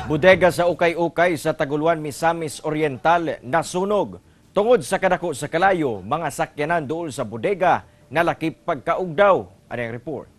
Bodega sa ukay-ukay sa Taguluan, Misamis Oriental nasunog. Tungod sa kadako sa kalayo, mga sakyanan duol sa bodega nalakip pagkaugdaw. Ano ang report?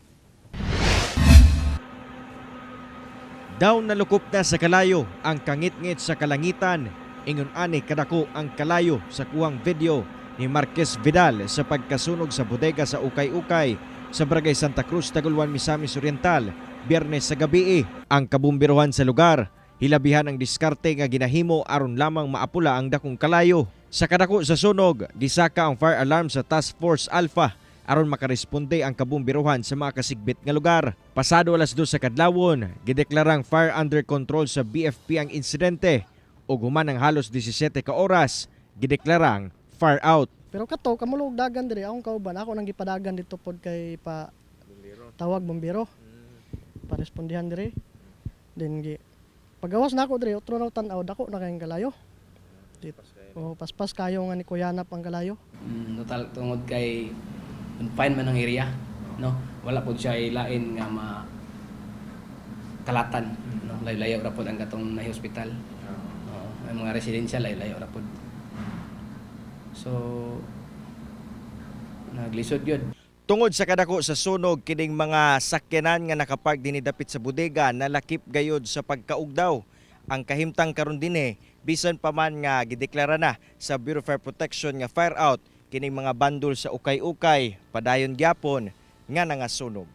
Daw nalukop na sa kalayo ang kangitngit sa kalangitan. Ingon ani kadako ang kalayo sa kuhang video ni Marquez Vidal sa pagkasunog sa bodega sa ukay-ukay sa Barangay Santa Cruz, Taguluan, Misamis Oriental, Biyernes sa gabi. Ang kabumbiruhan sa lugar, hilabihan ang diskarte nga ginahimo aron lamang maapula ang dakong kalayo. Sa kadako sa sunog, gisaka ang fire alarm sa Task Force Alpha aron makaresponde ang kabumbiruhan sa mga kasigbit nga lugar. Pasado alas 2 sa kadlawon, gideklarang fire under control sa BFP ang insidente ug human ang halos 17 ka oras, gideklarang fire out. Pero kato kamulog dagan diri akong kauban, ako nang gipadagan dito pod kay pa tawag bombero. Parespondihan diri. Then gi pagawas na ako diri, otro raw tan-aw, dako na kayong kalayo. Dit, oh, paspas kayo nga ni Kuyanap ang kalayo. Total tungod kay confined man ang area, no? Wala pod siya lain nga ma kalatan, no? Layo-layo ra pod ang katong na hospital. Oo, ang mga residential, layo-layo ra pod. So naglisod yun. Tungod sa kadako sa sunog, kining mga sakyanan nga nakapark dinhi dapit sa bodega nalakip gayod sa pagkaugdaw. Ang kahimtang karon dinhi, bisan pa man nga gideklara na sa Bureau of Fire Protection nga fire out, kining mga bandol sa ukay-ukay padayon gyapon nga nangasunog.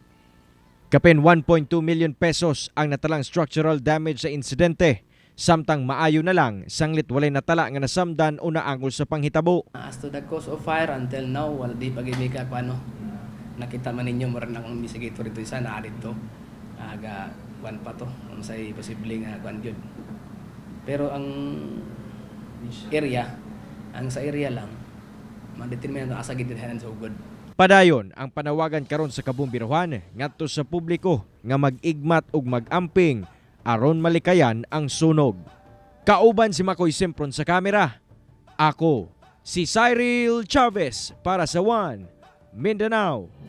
Kapin 1.2 million pesos ang natalang structural damage sa insidente. Samtang maayo na lang sanglit walay natala nga nasamdan o naangol sa panghitabo. As to the cause of fire, until now wala di pa gyud mi ka kuano. Nakita man ninyo, mura na akong investigator dito isa naa dito. Aga kuan pa to, unsay posible nga kuan gyud. Pero ang area, ang sa area lang, ma-determine na asa gid sa ugod. Padayon ang panawagan karon sa kabumbiruhan ngadto sa publiko nga mag-igmat ug mag-amping aron malikayan ang sunog. Kauban si Makoy Sempron sa kamera. Ako si Cyril Chavez para sa One Mindanao.